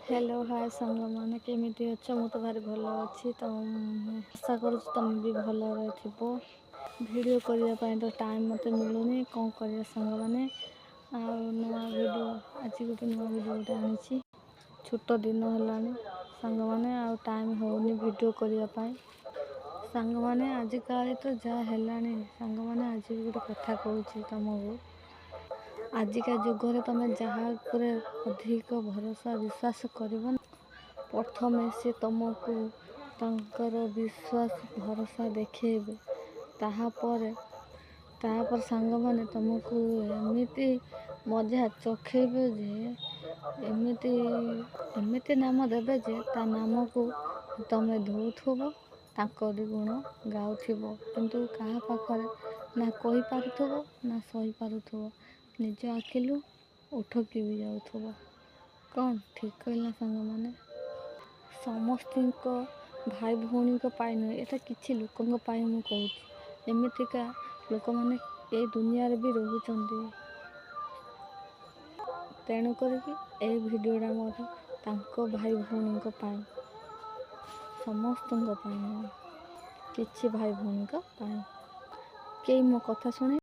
Hello hi ସାଙ୍ଗମାନେ, କେମିତି ଅଛ? ମୁଁ ତ ଭାରି ଭଲ ଅଛି। ତ ଆଶା କରୁଛି ତମେ ବି ଭଲରେ ଥିବ। ଭିଡ଼ିଓ କରିବା ପାଇଁ ତ ଟାଇମ୍ ମୋତେ ମିଳୁନି, କ'ଣ କରିବା ସାଙ୍ଗମାନେ? ଆଉ ନୂଆ ଭିଡ଼ିଓ, ଆଜି ଗୋଟେ ନୂଆ ଭିଡ଼ିଓ ଗୋଟେ ଆଣିଛି। ଛୋଟ ଦିନ ହେଲାଣି ସାଙ୍ଗମାନେ, ଆଉ ଟାଇମ୍ ହେଉନି ଭିଡ଼ିଓ କରିବା ପାଇଁ। ସାଙ୍ଗମାନେ, ଆଜିକାଲି ତ ଯାହା ହେଲାଣି ସାଙ୍ଗମାନେ, ଆଜି ବି ଗୋଟେ କଥା କହୁଛି ତମକୁ। ଆଜିକା ଯୁଗରେ ତମେ ଯାହା ଉପରେ ଅଧିକ ଭରସା ବିଶ୍ୱାସ କରିବ, ପ୍ରଥମେ ସେ ତମକୁ ତାଙ୍କର ବିଶ୍ୱାସ ଭରସା ଦେଖେଇବେ। ତାହାପରେ ସାଙ୍ଗମାନେ, ତମକୁ ଏମିତି ମଜା ଚଖେଇବେ ଯେ ଏମିତି ଏମିତି ନାମ ଦେବେ ଯେ ତା ନାମକୁ ତମେ ଧୋଉଥିବ, ତାଙ୍କରି ଗୁଣ ଗାଉଥିବ, କିନ୍ତୁ କାହା ପାଖରେ ନା କହିପାରୁଥିବ ନା ସହିପାରୁଥିବ, ନିଜ ଆଖି ଲୁହ ଉଠକି ବି ଯାଉଥିବ। କ'ଣ ଠିକ୍ କହିଲା ସାଙ୍ଗମାନେ? ସମସ୍ତଙ୍କ ଭାଇ ଭଉଣୀଙ୍କ ପାଇଁ ନୁହେଁ, ଏଇଟା କିଛି ଲୋକଙ୍କ ପାଇଁ ମୁଁ କହୁଛି। ଏମିତିକା ଲୋକମାନେ ଏ ଦୁନିଆରେ ବି ରହୁଛନ୍ତି। ତେଣୁ କରିକି ଏଇ ଭିଡ଼ିଓଟା ମୋର ତାଙ୍କ ଭାଇ ଭଉଣୀଙ୍କ ପାଇଁ, ସମସ୍ତଙ୍କ ପାଇଁ ନୁହେଁ, କିଛି ଭାଇ ଭଉଣୀଙ୍କ ପାଇଁ। କେହି ମୋ କଥା ଶୁଣି